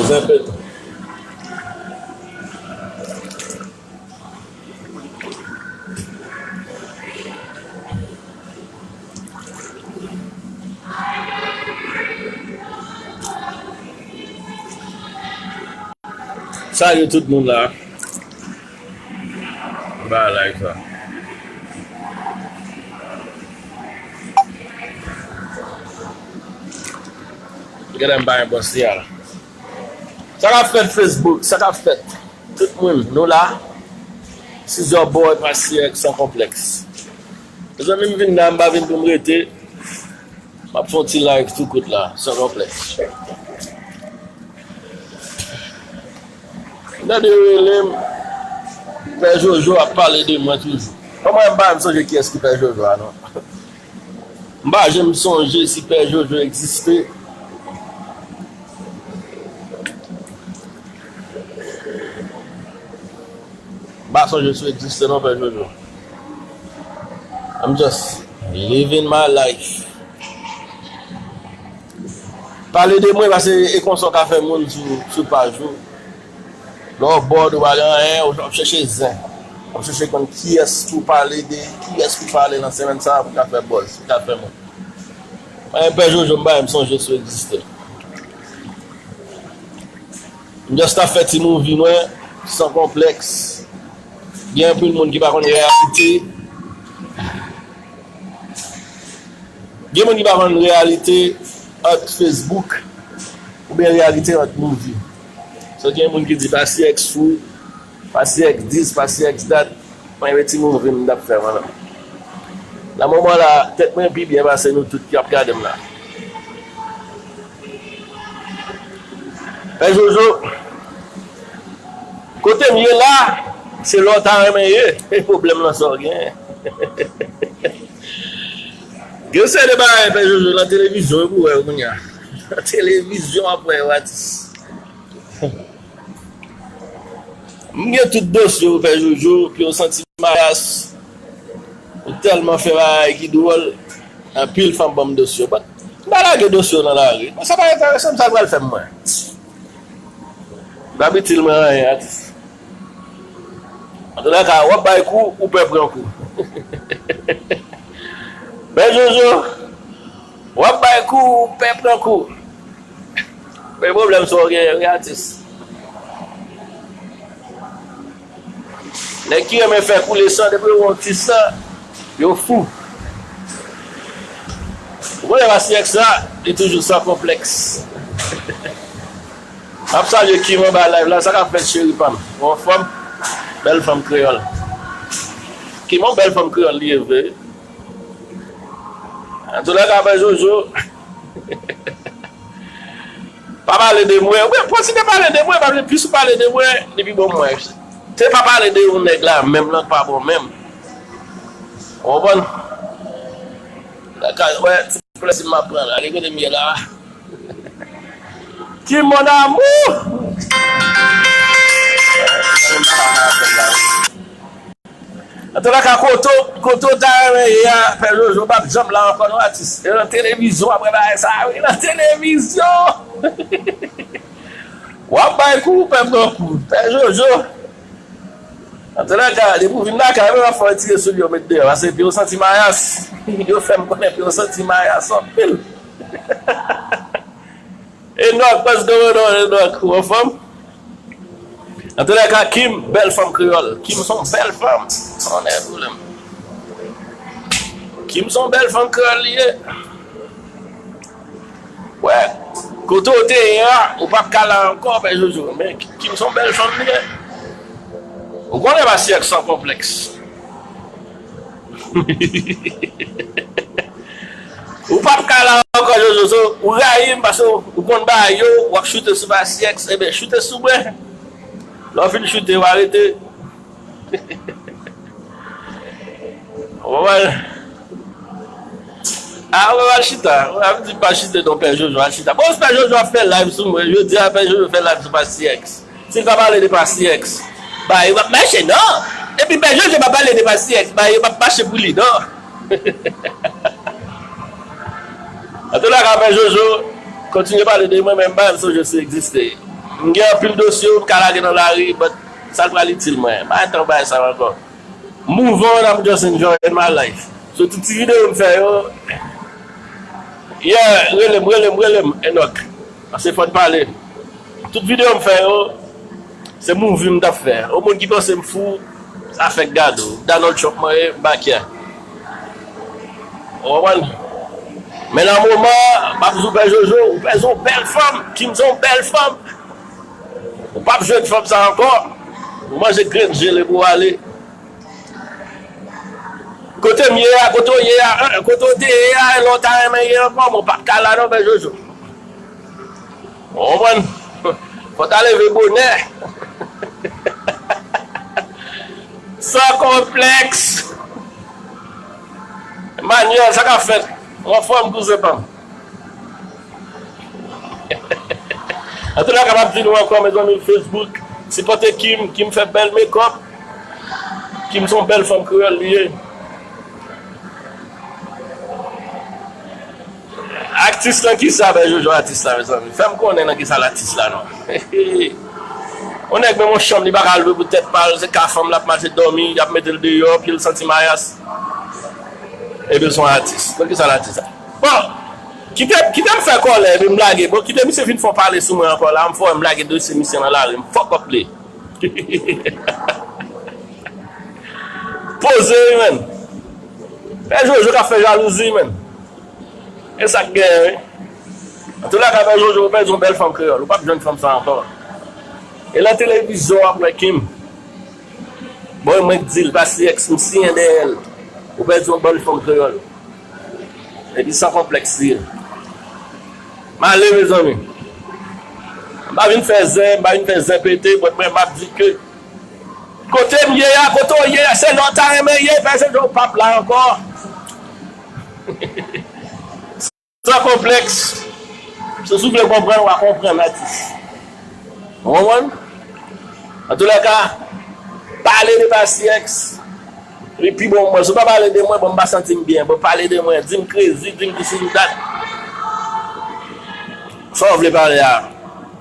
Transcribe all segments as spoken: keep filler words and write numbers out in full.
Zen pete. Salye tout moun la. Ba like sa. Gade m pa gen bòs li a la. Sa k ap fèt Facebook, sa k ap fèt? Tout moun, nou la. Sizè boy, Pasièk, san konplèks. Mezanmi, m vin la, m pa vin pou m rete. M ap fè yon ti live tou kout la, san konplèks. Gade yo rele m, Pè Jojo ap pale de mwen toujou. Kòman m pa janm sonje kiyès ki Pè Jojo a, non? M pa janm sonje si Pè Jojo egziste. M pa sonje si w egziste non, Pè Jojo. I'm just living my life. Pale de mwen, paske e konsa w ka fè moun sou, sou paj ou. Lè w bòd ou pa gen anyen, w ap chèche zen. W ap chèche konn kiyès pou pale de, kiyès pou pale nan semèn sa a pou ka fè buzz, pou ka fè moun. Mwen, Pè Jojo, m pa janm sonje si w egziste. M just ap fè ti movie mwen, san konplèks. Gen anpil moun ki pa konn reyalite. Gen moun ki pa konn reyalite ant Facebook oubyen reyalite ant movie. So, gen moun ki di Pasièk fou, Pasièk this, Pasièk that. Mwen, e ti movie m t ap fè mwen la. Nan moman la, tèt mwen pi byen pase nou tout k ap gade m la. Pè Jojo, kote m ye la, se la w ta renmen ye. E pwoblèm lan sa w genyen. Gen seri de bagay, Pè Jojo, nan televizyon pou wè yo kounye a. Nan televizyon w ap wè yo, atis. M gen tout dosye w, Pè Jojo, Pye w santi mayas. Ou tèlman fè bagay ki dwòl. Anpil fanm ban m dosye w. But, m pa lage dosye w nan lari. Sa pa enterese m, sa l pral fè m mwen? M p ap itil mwen anyen, atis. Antoulèka, w ap bay kou, ou pè pran kou. Pè Jojo, w ap bay kou, ou pè pran kou. Men pwoblèm sa w genyen, wi, atis. Nèg ki renmen fè koule san, depi yo wè yon ti san, yo fou. Ou konnen Pasièk sa, li toujou san konplèks. M ap salye Kim anba live la, sa k ap fèt cheri pa m? Ou anfòm? Bèl fanm kreyòl. Kim, yon bèl fanm kreyòl li ye vre. Antoulèka, Pè Jojo. Pa pale de mwen. Wi, kontinye pale de mwen, paske plis ou pale de mwen, li pi bon pou mwen. Se pa pale de yon nèg la menm lan k pa bon menm. Ou konprann? Wè, ti plezi m ap pran la. Li kote m ye la. Ki mon amour! Antoulèka, kote w, kote w ta renmen ye a, Pè Jojo, w p ap janm la ankò non, atis. E nan televizyon w ap wè bagay sa a, wi, nan televizyon. W ap bay kou, pè pran kou. Pè Jojo. Antoulèka, depi w vin lakay mwen, m ap fè w retire soulye w met deyò, paske pye w santi mayas. Yo fè m konnen pye w santi mayas anpil. Enòk, pès gòmònò, Enòk, ou anfòm? Antoulèka, Kim, bèl fanm kreyòl. Kim se yon bèl fanm. Tonnè boule m. Kim se yon bèl fanm kreyòl li ye. Wè, kote w te ye a, ou p ap ka la ankò, Pè Jojo. Men Kim se yon bèl fanm li ye. Ou konnen Pasièk san konplèks. Ou p ap ka la ankò, Jojo. So, ou rayi m paske ou konn bagay yo, w ap choute sou Pasièk, ebyen, choute sou mwen. Lè w fin choute, w arete. Ou konprann? A, ou al chita. Ou ap di m pa chite non, Pè Jojo al chita. Bon, Pè Jojo ap fè live sou mwen. Jodi a, Pè Jojo fè live sou Pasièk. Si l pa pale de Pasièk, bagay yo p ap mache non. Epi Pè Jojo pa pale de Pasièk, bagay yo p ap mache pou li non. Antoulèka, Pè Jojo, kontinye pale de mwen, men m pa janm sonje si w egziste. M gen anpil dosye m ka lage nan lari, but sa l pral itil mwen? M pa gen tan bay sa ankò. Move on, I'm just enjoying my life. So, tout ti videyo m fè yo, yeah, rele m, rele m, rele m, Enock. Paske fò n pale. Tout videyo m fè yo, se movie m t ap fè. O moun ki panse m fou, sa fèk gade w. Donald Trump mwen ye, m pa kè. Ou konprann? Men nan moman, m ap di w, Pè Jojo, ou pèdi yon bèl fanm, Kim se yon bèl fanm. Ou p ap jwenn fanm sa ankò. Ou manje grenn jele pou w ale. Kote m ye a, kote w ye a, en, kote w te ye a, lè w ta renmen ye ankò, mwen w p ap ka la non, Pè Jojo. Ou konprann? Fò w ta leve bonè. San konplèks. Manuel, sa k ap fèt? Ou anfòm, kouzen pa m? Antoulèka, m ap di nou ankò, mezanmi, Facebook, sipòte Kim, Kim fè bèl makeup. Kim se yon bèl fanm kreyòl li ye. Atis nan kisa, Pè Jojo, atis la, mezanmi? Fè m konnen nan kisa l atis la, non. Yon nèg menm yon chanm, li pa ka lwe pou tèt pa l, se ka fanm l ap mache dòmi, y ap mete l deyò, pye l santi mayas. Ebyen, se yon atis. Nan kisa l atis la? Bon, kite, kite m fè kòlè, epi m lage. Bon, kite misye fin fè yon pale sou mwen ankò la, m fè wè m lage dosye misye nan lari, m fuck up li. Poze wi, menn. Pè Jojo k ap fè jalouzi, menn. E sa k genyen, wi. Antoulèka, Pè Jojo, ou pèdi yon bèl fanm kreyòl. Ou p ap jwenn fanm sa ankò. E nan televizyon w ap wè Kim. Bon, mwen k di l, pase èks m siyen dèyè l. Ou pèdi yon bèl fanm kreyòl. Epi san konplèks li ye. M ale, mezanmi. M pa vin fè zen, m pa vin fè zen pete, but mwen, m ap di ke kote m ye a, kote w ye a, se la w ta renmen ye, pèsonn w p ap la ankò. San konplèks. Si w vle konprann, w a konprann, atis. Ou konprann? Antoulèka, pale de pase èks. Li pi bon pou mwen. Si w pa pale de mwen, bon, m pa santi m byen. Bon, pale de mwen. Di m crazy, di m this and that. Sa w vle pale a?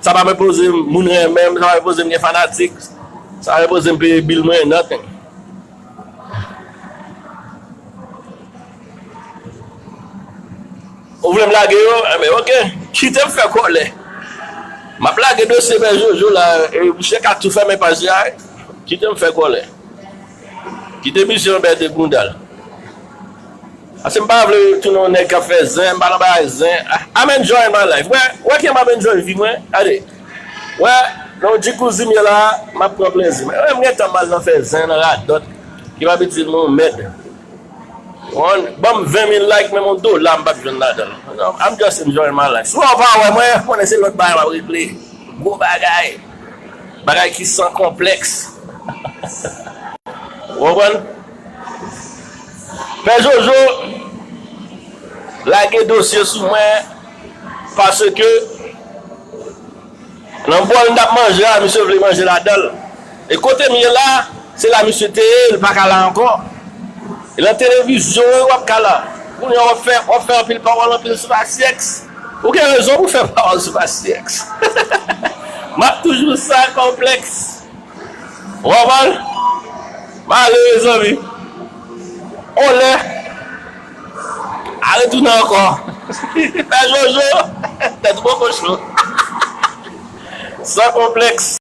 Sa pa repoze m moun renmen m, sa pa repoze m gen fanatik. Sa pa repoze m peye bil mwen, nothing. Ou vle m lage yo? Enben, oke. Kite m fè kòlè. M ap lage dosye Pè Jojo la. E, misye ka tou fèmen paj la. Kite m fè kòlè. Kite misye anbède bounda l. Paske m pa vle tounen yon nèg k ap fè zen, m pa nan bagay zen. I'm enjoying my life. Wè, wè kijan m ap enjoy vi mwen. Gade. Wè, nan yon jacuzzi m ye la, m ap pran plezi. Men wè, m gentan m al nan fè zen, nan radòt. Ki p ap itil mwen yon mèd. Ban m ven mil like, menm yon dola m p ap jwenn ladan l. I'm just enjoying my life. Si w pa wè mwen, konnen se lòt bagay m ap regle. Gwo bagay. Bagay ki san konplèks. Ou konprann? Pè Jojo lage dosye sou mwen paske nan bòl m t ap manje a, misye vle manje ladan l. E kote m ye la, se la misye te ye, li pa ka la ankò. E nan televizyon wi w ap ka la. Kounye a w ap fè, w ap fè anpil pawòl, anpil sou Pase X. Ou gen rezon pou fè pawòl sou Pase X. M ap toujou san konplèks. Ou konprann? M ale, mezanmi. On lè. A retounen ankò. Pè Jojo. Tèt poko cho. San konplèks.